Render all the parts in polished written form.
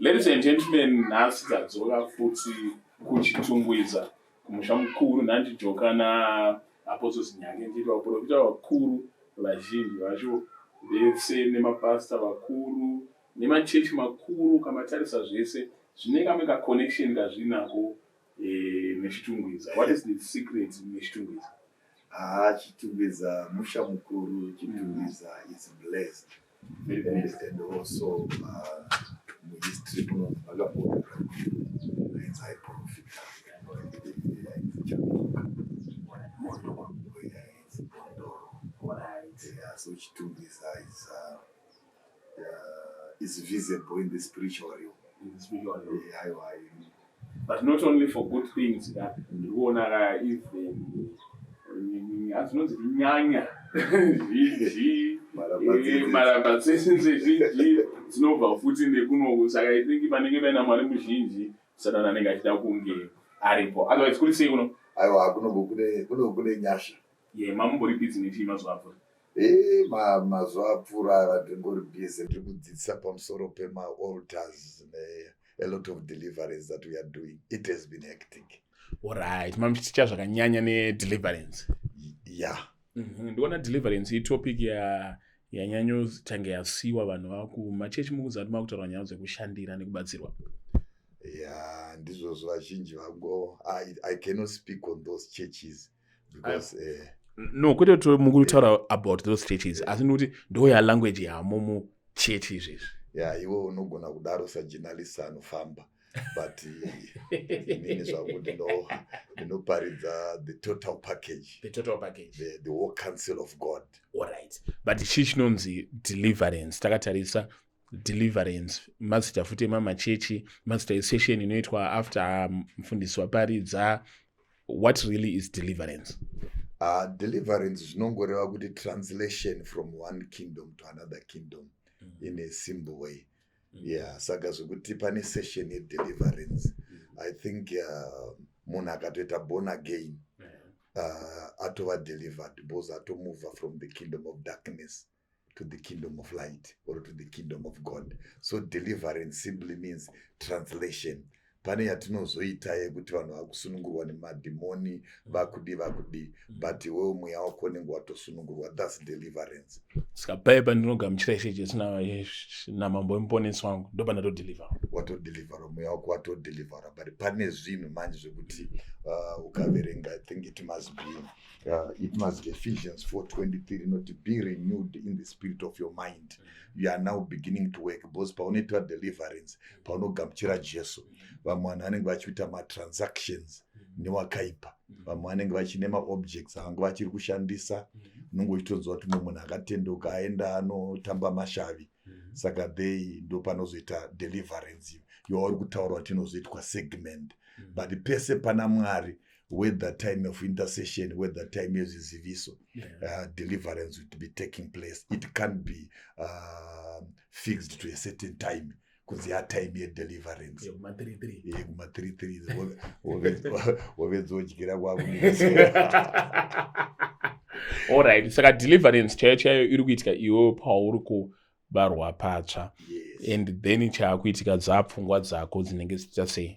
Ladies and gentlemen, nhasi tadzoka futi kuChitungwiza, kumusha mukuru. Nhandijoka naApostle Zinyange, ndiri vaprofita vakuru vazhinji vacho vese nemapasta vakuru nemachechi makuru. Kamatarisa zvese zvine kamwe kaconnection kazvinako neChitungwiza. What is the secret neChitungwiza? Ah, Chitungwiza musha mukuru. Chitungwiza is blessed. Very blessed. And also muhistory munonzi makambonzi ainzi aiprofita, ainzi Chaminuka, ainzi Bondoro. Yeah, so Chitungwiza is visible in the spiritual realm. In the spiritual realm. Yeah, aiwa. But not only for good things ka. Ndiri kuona ka even adzinonzi nyanya zhinji, marabatsese zhinji dzinobva futi nekunoku. Saka I think panenge paina Mwari muzhinji, Satani anenge achida kunge aripo. Otherwise, kuri sei kuno? Aiwa, kuno kune nyasha. Ye, mamumbori busy nechii mazuva apfuura? E, mazuva apfuura ndingori busy, ndiri kudzidzisa pamusoro pemaaltars, a lot of deliverance that we are doing. It has been hectic. Alright, mamuchicha zvakanyanya nedeliverance? Yeah. Ndikuona deliverance itopic ya yanyanyotange yasiwa. Vanhu vakumachechi, mukuzati makutaura nyaya dzekushandira nekubatsirwa. Ya, ndizvozvo. Vazhinji vango I cannot speak on those churches because No, kwete kuti mukutaura about those churches, asi ndikuti ndo yalanguage yamo muchechi izvezvi. Ya, iwe unogona kudaro sajournalist anofamba, but inini zvangu ndinoparidza the total package. The total package. The whole counsel of God. Alright, but chii chinonzi deliverance? Takatarisa deliverance, mazita futi emamachechi, mazita esession inoitwa after mufundisi waparidza. What really is deliverance? Deliverance zvinongoreva kuti translation from one kingdom to another kingdom in a simple way. Yeah, saka zvekuti pane session yedeliverance, I think munhu akatoita born again atova delivered because atomove from the kingdom of darkness to the kingdom of light or to the kingdom of God. So deliverance simply means translation. Pane yatinozoita yekuti vanhu vakusunungurwa nemadhimoni, vakudi vakudi, but iwewo mweya wako unenge watosunungurwa. That's deliverance. Saka pai pandinogamuchira Ishe Jesu namambo wemuponesi wangu, ndo pandatodeliver? Watodeliverwa, mweya wako watodeliverwa. But pane zvinhu manje zvekuti ukaverenga, I think it must be Ephesians 4:23, inoti, "Be renewed in the spirit of your mind." You are now beginning to work because paunoitwa deliverance, paunogamuchira Jesu, vamwe vanhu vanenge vachiita matransactions newakaipa, vamwe vanenge vachine maobjects avanga vachiri kushandisa. Unonge uchitonzwa kuti mumwe munhu akatenduka aenda anotamba mashavi. Saka they ndo panozoita deliverance yauri kutaura kuti inozoitwa segment. But pese pana Mwari, whether time of intercession, whether time yezviziviso, deliverance would be taking place. It can't be fixed to a certain time kunzi yatime yedeliverance. Yekuma33. Yekuma33, wovedzodyira kwako. Alright, saka deliverance chaiyo chaiyo iri kuitika iwewe pauri kubarwa patsva? Yes. And then chaakuitika, dzapfungwa dzako dzinenge dzichiita sei?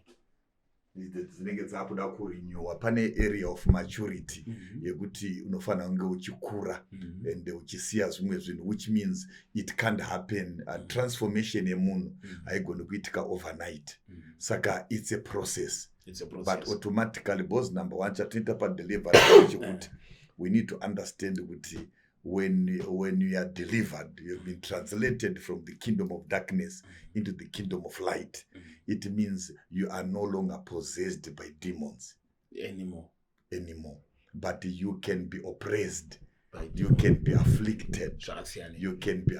Dzinenge dzakuda kurenewa. Pane area of maturity yekuti unofanira kunge uchikura and uchisiya zvimwe zvinhu, which means it can't happen. Transformation yemunhu haigoni kuitika overnight, saka it's a process. It's a process. But automatically, because number one chatinoita padeliverance chekuti we need to understand kuti when you are delivered, you have been translated from the kingdom of darkness into the kingdom of light. It means you are no longer possessed by demons anymore. Anymore, but you can be oppressed, by you can be afflicted. Zvakasiyana. You can be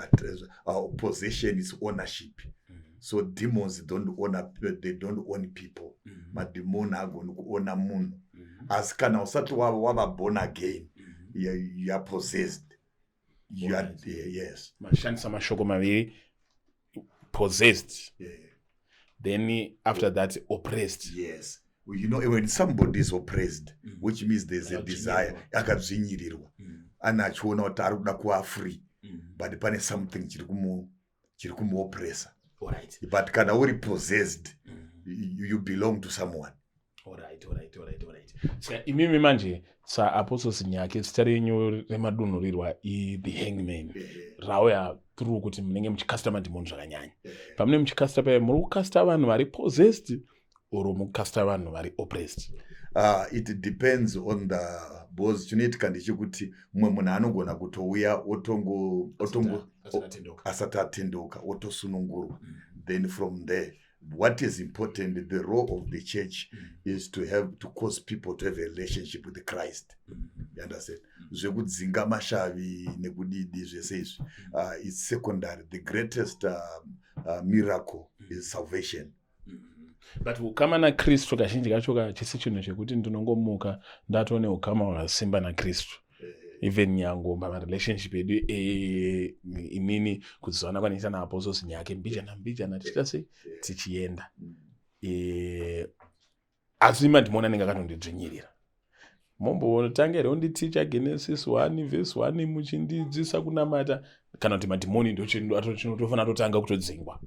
possession is ownership. So demons don't own, they don't own people. Madhimoni haagoni kuona munhu, asi kana usati wava born again, you are possessed, you are yeah, yes. Mashandisa mashoko maviri, possessed, then after that oppressed. Yes, you know, when somebody is oppressed, which means there's a desire, akadzvinyirirwa, ane achiona kuti ari kuda kuva free, but pane something chiri kumuoppressa. But kana uri possessed, you belong to someone. Alright. Saka imimi manje saApostle Sinyake, zita renyu remadunhurirwa i-The Hangman, rauya through kuti munenge muchikasta madhimoni zvakanyanya. Pamunenge muchikasta paya, muri kukasta vanhu vari possessed or mukukasta vanhu vari oppressed? It depends on the, because chinoitika ndechekuti mumwe munhu anogona kutouya otongo asati atendeuka, otosunungurwa. Then from there, what is important, the role of the church is to have to cause people to have a relationship with Christ, you understand? Zvekudzinga mashavi nekudidi zvese izvi, it's secondary. The greatest miracle is salvation. But ukama naKristu kazhinji kacho kachisi chinhu chekuti ndinongomuka ndatone ukama hwakasimba naKristu. Even nyango pamarelationship edu, inini kuzivana kwanoita naApostle Sinyake mbijana mbijana, tichiita sei, tichienda. Asi madhimoni anenge akatondidzvinyirira. Mombotanga here unditicha Genesis 1 verse 1 muchindidzidzisa kunamata, kana kuti madhimoni ndochinotofanira totanga kutodzingwa?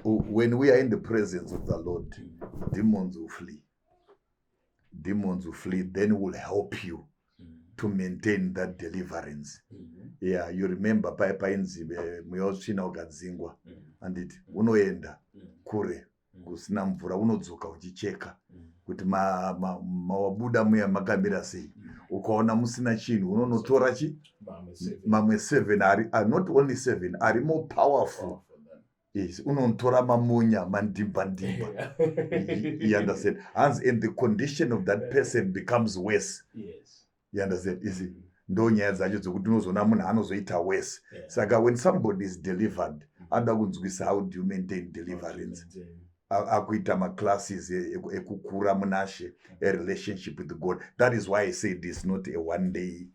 When we are in the presence of the Lord, demons will flee. Demons will flee. Then will help you to maintain that deliverance. Yeah, you remember pai painzi mweya wetsvina ukadzingwa, anditi unoenda kure kusina mvura, unodzoka uchicheka kuti mawabuda muya makamira sei. Ukaona musina chinhu, unonotora chi mamwe seven ari, not only seven, ari more powerful. Yes, unonotora mamunya mandimba ndimba, you understand? Hanzi and the condition of that person becomes worse, you understand? You see, ndo nyaya dzacho dzekuti unozoona munhu anozoita worse. Saka when somebody is delivered, anoda kunzwisa how do you maintain deliverance, akuita maclasses ekukura munashe, a relationship with God. That is why I say this not a one day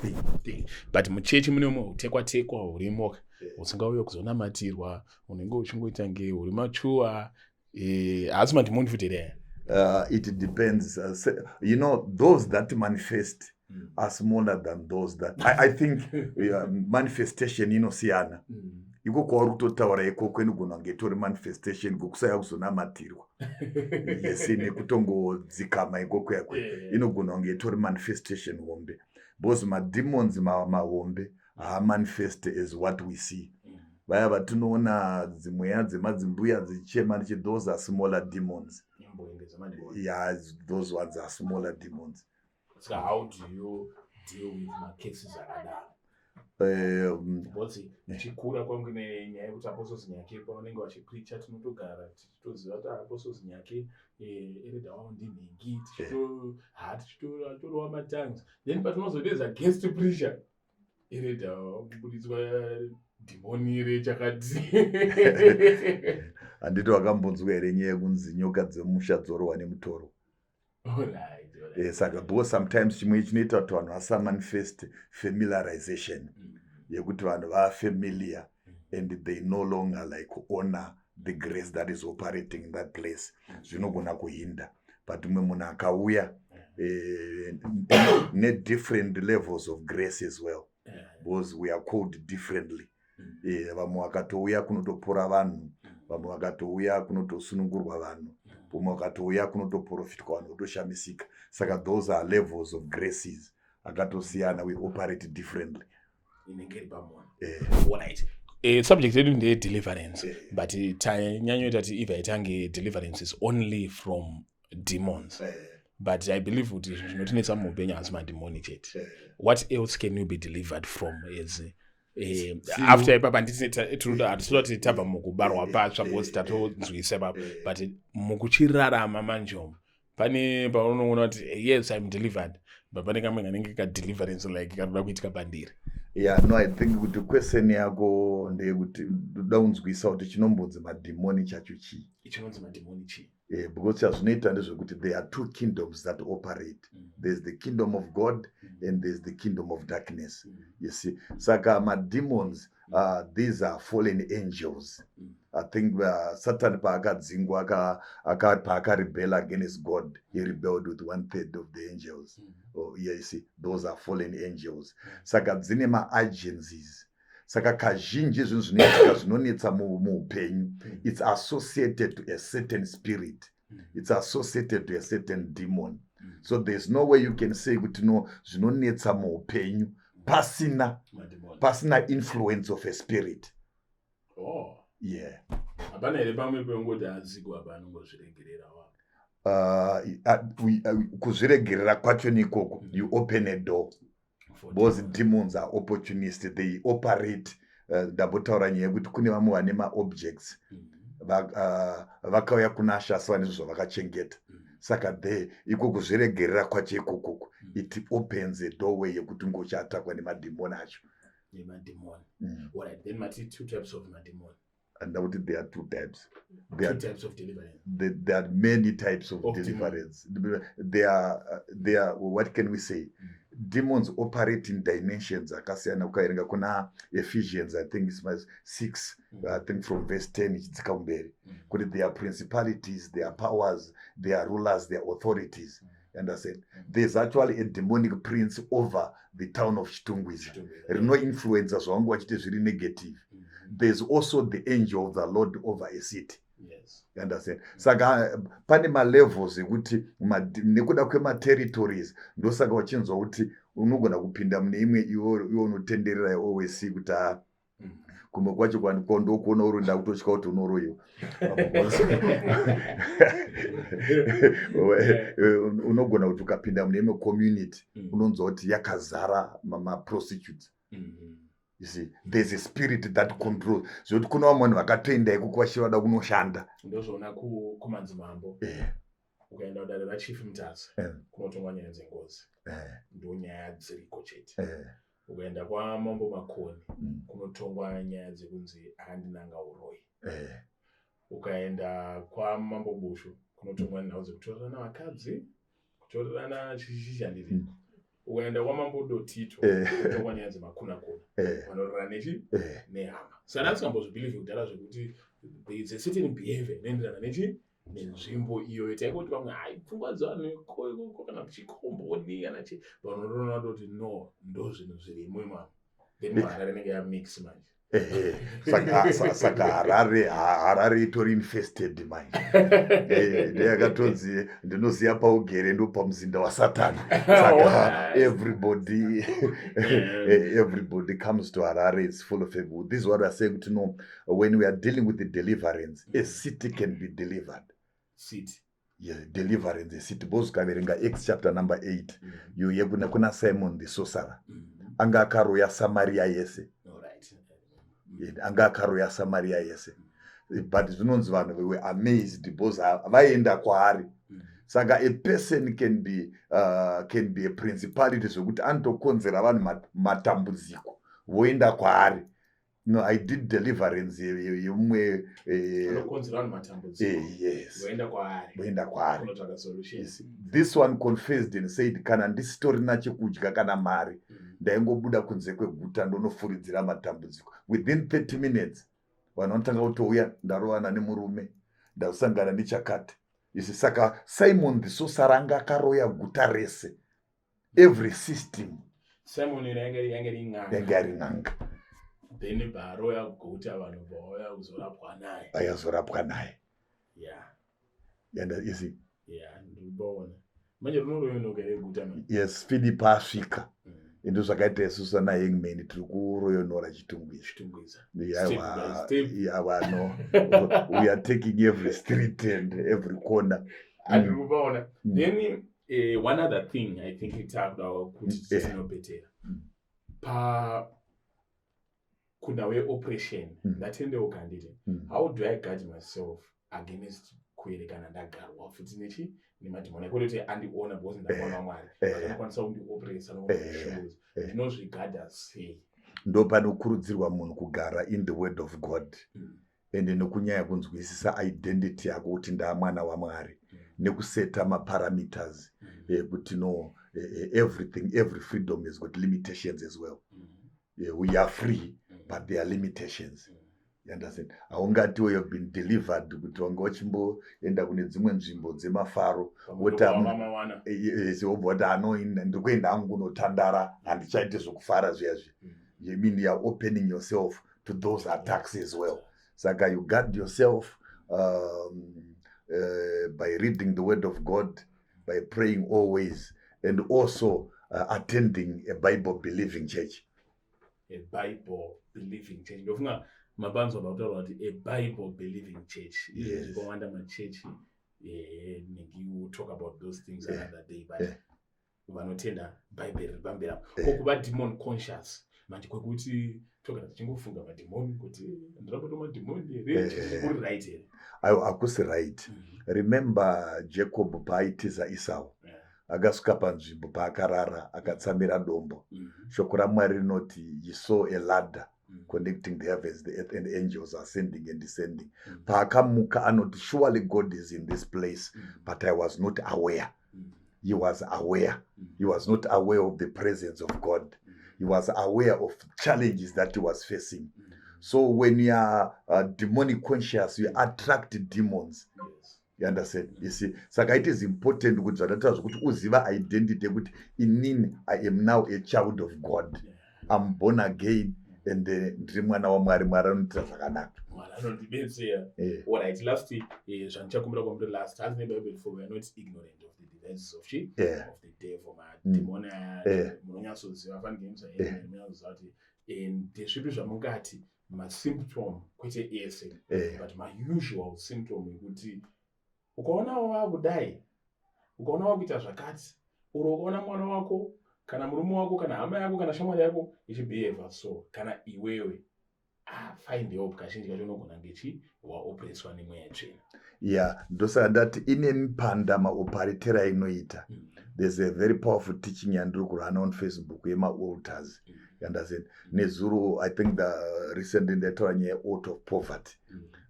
thing. Thing. But muchechi mune umwe utekwa tekwa hurimo usingauye kuzonamatirwa, unenge uchingoita nge uri machuwa. Haasi madhimoni futi here? It depends. You know those that manifest are smaller than those that I think manifestation inosiyana. Iko kwauri kutotaura ikoko inogona kunge itori manifestation kwekusaya kuzonamatirwa, yes, nekutongodzikama ikoko yakwe. Inogona kunge itori manifestation hombe, because mademons mahombe haamanifest as what we see. Vaya vatinoona dzimweya dzemadzimbuya dzichichema ndichi, those are smaller demons. Yeah, those ones are smaller demons. So how do you deal with macases akadaro? Because tichikura kwangu nenyaya yekuti Apostle Sinyake pavanenge vachipreacha, tinotogara tichitoziva kuti Apostle Sinyake, elder wavo ndinhingi, ha, tichitorova matongues. Then patinozodedza guest preacher, elder kubuditswa dhimoni rechakati. Handiti wakambonzwa here nyaya yekunzi nyoka dzemusha dzorohwa nemutoro? Saka because sometimes chimwe chinoita kuti vanhu vasamanifest, familiarization, yekuti vanhu vafamiliar and they no longer like honor the grace that is operating in that place, zvinogona kuhinda. But umwe munhu akauya nedifferent levels of grace as well, because we are called differently. Vamwe vakatouya kunotopora vanhu, vamwe vakatouya kunotosunungurwa vanhu, vamwe vakatouya kunotoprofitwa vanhu votoshamisika. Saka those are levels of graces akatosiyana. We operate differently. Inenge iri pamunhu. Alright, subject yedu ndeye-deliverance, but tanyanyoita kuti ibva itange deliverance is only from demons. But I believe kuti zvinotinetsa muupenyu hasi madhimoni chete. What else can you be delivered from as after ipapa? Hatisida kuti tabva mukubarwa patsva, because tatonzwisa ipapo, but mukuchirarama manje umu pane paunoona kuti yes, I'm delivered, but pane kamwe kanenge kadeliverance like kanoda kuitika pandiri. Yeah, no, I think kuti question yako ndeyekuti ndoda kunzwisa kuti chinombonzi madhimoni chacho chii. Chinonzi madhimoni chii? Because chazvinoita ndezvekuti there are two kingdoms that operate. There's the kingdom of God and there's the kingdom of darkness, you see? Saka mademons, these are fallen angels. I think Satan paakadzingwa, paakarebel against God, he rebelled with one third of the angels. Oh, yeah, you see, those are fallen angels. Saka dzine maagencies. Saka kazhinji zvinhu zvinoitika zvinonetsa muupenyu, it's associated to a certain spirit, it's associated to a certain demon. So there's no way you can say kuti no, zvinonetsa muupenyu pasina Mademon. pasina influence of a spirit. Oh. Yeah. Hapana here pamwe pengoti adziko apa anongozviregerera wa? Kuzviregerera kwacho nikoko, you open a door For because demon. Demons are opportunist, they operate. Ndambotaura nyaya yekuti kune vamwe vane maobjects, vakauya kuna Shasi vane zvinhu zvavakachengeta. Saka the iko kuzviregerera kwacho ikokoko, it opens a doorway yekuti ngochatakwa nemadhimoni acho. Nemademon. Alright, then mati two types of mademon. And kuti there are two types. There Two are, types of deliverance. there are many types of Of deliverance. There are, what can we say, demons operate in dimensions akasiyana. Ukaverenga kuna Ephesians, I think it's 6, I think from verse 10 ichidzika kumberi, kuti there are principalities, there are powers, there are rulers, there are authorities. You understand? There's actually a demonic prince over the town of Chitungwiza Chitungwiza. rinoinfluenza zvavangu vachiti zviri negative. There's also the angel of the Lord over a city. You understand? Saka pane malevels ekuti nekuda kwematerritories, ndosaka uchinzwa kuti unogona kupinda mune imwe, iwe unotenderera always kuti ha, kumwe kwacho ndokuona uri ndakutotya kuti unoroyiwa. Unogona kuti ukapinda mune imwe community, unonzwa kuti yakazara maprostitutes. You see, there's a spirit that controls, zvekuti kuna vamwe vanhu vakatoenda ikoko vachivada kunoshanda. Ndozvoona kumadzimambo. Ukaenda kudare raChief Mutasa, kunotongwa nyaya dzengozi, ndo nyaya dziriko chete. Ukaenda kwaMambo Makoni, kunotongwa nyaya dzekunzi akandinanga uroyi. Ukaenda kwaMambo Bushu, kunotongwa nhau dzekutorerana vakadzi, kutorerana chichandiri. Ukaenda kwaMambo Dotito, kunotongwa nyaya dzemakunakuna, vanorerana nechi nehama. Saka ndasingambozvibhilivhi kudhara zvekuti there is a certain behavior inoenderana nechi nenzvimbo iyoyo. Taingoti vamwe hai, pfungwa dzevanhu ikoko ikoko, kana chikomboni kana chi, vanotoona kuti no, ndo zvinhu zvirimo imamo. Then muHarare inenge yamix manje. Ehe. Saka Harare itori infested manje. Ndeyakatonzi ndinoziva paugere ndo pamuzinda waSatani. Saka everybody comes to Harare, it's full of evil. This is what we are saying, kuti no, when we are dealing with the deliverance, a city can be delivered. City. Yeah, deliverance, a city, because ukaverenga Acts chapter number 8, iyo yekuna kuna Simon the sorcerer, anga akaroya Samaria yese. Yeah, anga akaroya Samaria yese, but zvinonzi vanhu were amazed because vaenda kwaari. Saka a person can be a principality zvekuti anotokonzera vanhu matambudziko, voenda kwaari. No, I did deliverance yemumwe Anokonzera vanhu matambudziko. Yes. Voenda kwaari. Voenda kwaari. Kunotsvaka solution. Yes. This one confessed and said, kana ndisitorina chekudya kana mari, ndaingobuda kunze kweguta ndonofuridzira matambudziko. Within 30 minutes vanhu vanotanga kutouya, ndarovana nemurume, ndasangana nechakati isi. Saka Simon the sorcerer anga akaroya guta rese, every system. Simon iri yange iri n'anga. Yange ari n'anga. Then bvaroya guta, vanhu vauya kuzorapwa naye. Vayazorapwa naye. And you see? Yeah, ndikubaona manje rinoroyonoka reguta manje. Yes, Philip asvika. Ndo zvakaita isusu ana Hangman, tiri kuroyonora Chitungwiza. Chitungwiza. Step by step. Yeah, no, we are taking every street and every corner. Andiri kubaona. Then one other thing I think takuda kuti tinopetera pa kunhau yeoperation. Ndatendeuka, handiti? How do I guard myself against kuerekana ndagarwa futi nechi nemadhimoni? Kwete kuti andiona, because ndamwana waMwari, anokwanisa kundioperesa nokushungurudza. Ndinozvigadha sei? Ndo panokurudzirwa munhu kugara in the word of God ende nekunyanya kunzwisisa identity yako kuti ndaamwana waMwari, nekuseta maparameters ekuti no, everything, every freedom has got limitations as well. We are free, but there are limitations. You understand? Haungati you have been delivered kuti wanga uchimboenda kune dzimwe nzvimbo dzemafaro, woti Wamawana. Wobva wati ano ndiri kuenda hangu kunotandara, handichaiti zvokufara zviya zviya. You mean you are opening yourself to those attacks as well. Saka you guard yourself by reading the word of God, by praying always, and also attending a Bible believing church. A Bible believing church. Ndofunga mabanzwa pakutaura kuti a Bible believing church. Kwawanda machechi, nenge will talk about those things another day, but vanotenda Bhaibheri riri pamberi apo. Ko kuva demon conscious manje, kwekuti togara tichingofunga madhimoni, kuti ndirabato madhimoni here, kuri right here? Aiwa, hakusi right. Remember Jacob paaitiza Esau, akasvika panzvimbo paakarara akatsamira dombo. Shoko raMwari rinoti he saw a ladder connecting the heavens, the earth, and angels ascending and descending. Paakamuka anoti, "Surely God is in this place, but I was not aware." He was aware. He was not aware of the presence of God. He was aware of challenges that he was facing. So when you are demonic conscious, you attract demons. You understand? You see, saka it is important kuti zvandataura zvokuti uziva identity yekuti inini I am now a child of God. I'm born again and ndiri mwana waMwari. Mwari anoitira zvakanaka. Mwari anondibetsera. Alright, last, zvandichakumbira kwamuri last, hanzi neBible, "For we are not ignorant of the devices of chi of the devil." Madhimoni aya munonyatsoziva, fun games, munonyatsoziva kuti ndezvipi zvamungati masymptom, kwete ese, but mausual symptom ekuti ukaona wakudai, ukaona wakuita zvakati, uro ukaona mwana wako kana murume wako kana hama yako kana shamwari yako ichibehave so, kana iwewe, find help. Kazhinji kacho unogona ngechi waopreswa nemweya tsvina. Yeah, ndosaka ndati ine mipanda maoperatero ainoita. There's a very powerful teaching yandiri kurana on Facebook yemaaltars. You understand? Nezuro, I think the recently ndataura nyaya yealtar of poverty,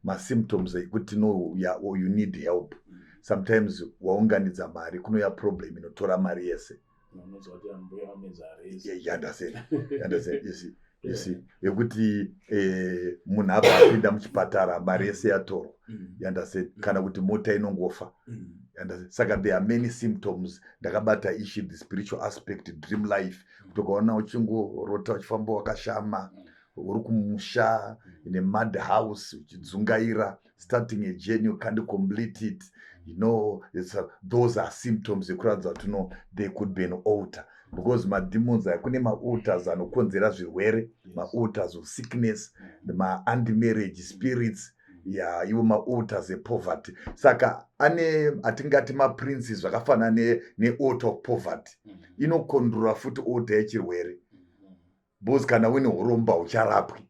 masymptoms ekuti no, yeah, or you need help. Sometimes waunganidza mari, kunouya problem inotora mari yese. Unonzwa kuti ambuya vamedza rezi. Yeah, you understand? You understand? You see, you see, yekuti munhu abva apinda muchipatara, mari yese yatorwa. You understand? Kana kuti mota inongofa. You understand? Saka there are many symptoms. Ndakabata issue, the spiritual aspect, dream life, kuti ukaona uchingorota uchifamba wakashama, uri kumusha in a mud house, uchidzungaira, starting a journey, you can't complete it. Those are symptoms ekuratidza kuti no, there could be an altar, because mademons aya, kune maaltars anokonzera zvirwere, maaltars of sickness, maanti-marriage spirits, ya, iwo maaltars epoverty. Saka ane atingati maprinces, zvakafanana nealtar of poverty, inokondrora futi altar yechirwere, because kana une uromba ucharapwi,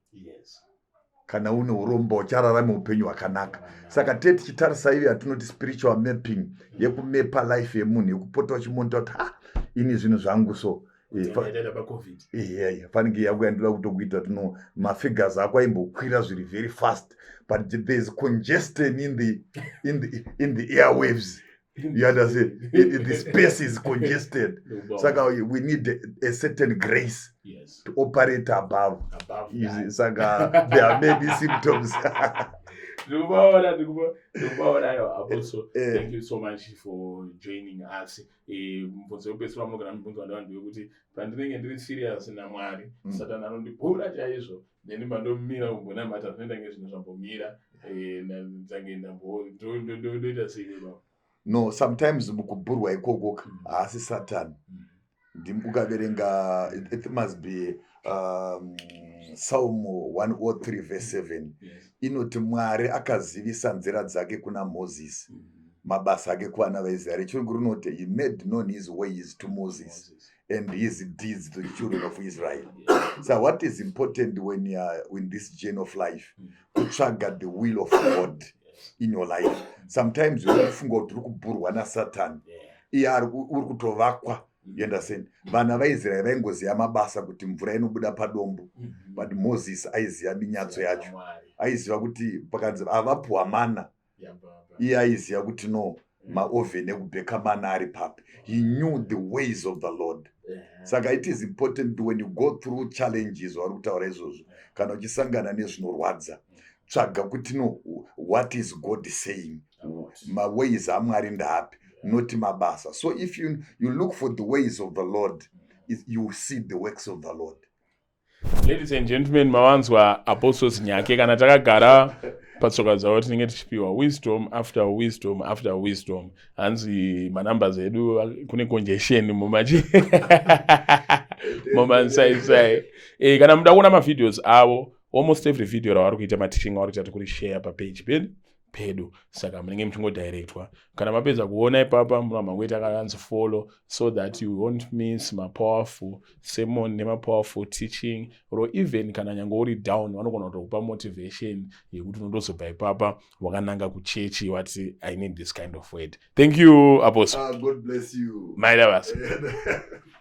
kana une uromba uchararama upenyu hwakanaka. Saka tee tichitarisa iyo yatinoti spiritual mapping, yekumepa life yemunhu, yekupota uchimonita kuti ha, ini zvinhu zvangu so. Yataita paCovid. Iya, fanike yako yandoda kutokuita kuti no, mafigures ako aimbokwira zviri very fast, but there is congestion in the airwaves, you understand? The space is congested, saka we need a certain grace to operate above. Above You see, that. Saka there are many symptoms. Ndikuvaona, ndikuvaona. Aiwa, Apostle, thank you so much for joining us. Mubvunzo wekupedzisira munogara mubvunzo wandava ndewekuti pandinenge ndiri serious naMwari, Satani anondibhura chaizvo, then pandomira kumbonamata, zvinoita nge zvinhu zvambomira. Ndange ndoita sei baba? No, sometimes mukubhurwa ikoko haasi Satan. Ukaverenga, it must be Psalm 103 verse 7, inoti Mwari akazivisa nzira dzake kuna Mozisi, mabasa ake kuvana vaIsraeri. Chirungu rinoti he made known his ways to Moses Moses. and his deeds to the children of Israel. So what is important when you are in this journey of life, kutsvaga the will of God in your life. Sometimes uri kufunga kuti uri kubhurwa naSatani, iye uri kutovakwa. You understand? Vana vaIsraeri vaingoziva mabasa, kuti mvura inobuda padombo, but Moses aiziva minyatso yacho. Mwari. Aiziva kuti pakanzi avapuwa mana, Yababa. Iye aiziva kuti no, maoven ekubheka mana ari papi. He knew the ways of the Lord. Saka it is important when you go through challenges, vari kutaura izvozvo, kana uchisangana nezvinorwadza, tsvaga kuti no, what is God saying? Maways aMwari ndaapi, not mabasa. So if you look for the ways of the Lord, you see the works of the Lord. Ladies and gentlemen, mawanzwa Apostles Nyake. Kana takagara patsoka dzavo, tinenge tichipiwa wisdom after wisdom after wisdom. Hanzi manumbers edu kune congestion mumachi mumansaisai. Kana muda kuona mavideos avo, almost every video ravari kuita, mateaching avari kuita, tikuri share papage pedu, saka munenge muchingodirectwa. Kana mapedza kuona ipapa, munobva mangoita kakanzi follow so that you won't miss mapowerful sermon nemapowerful teaching, or even kana nyange uri down, vanogona kutokupa motivation yekuti unondozobva ipapa wakananga kuchechi, wati, "I need this kind of word." Thank you, Apostle. Ah, God bless you. Maita basa.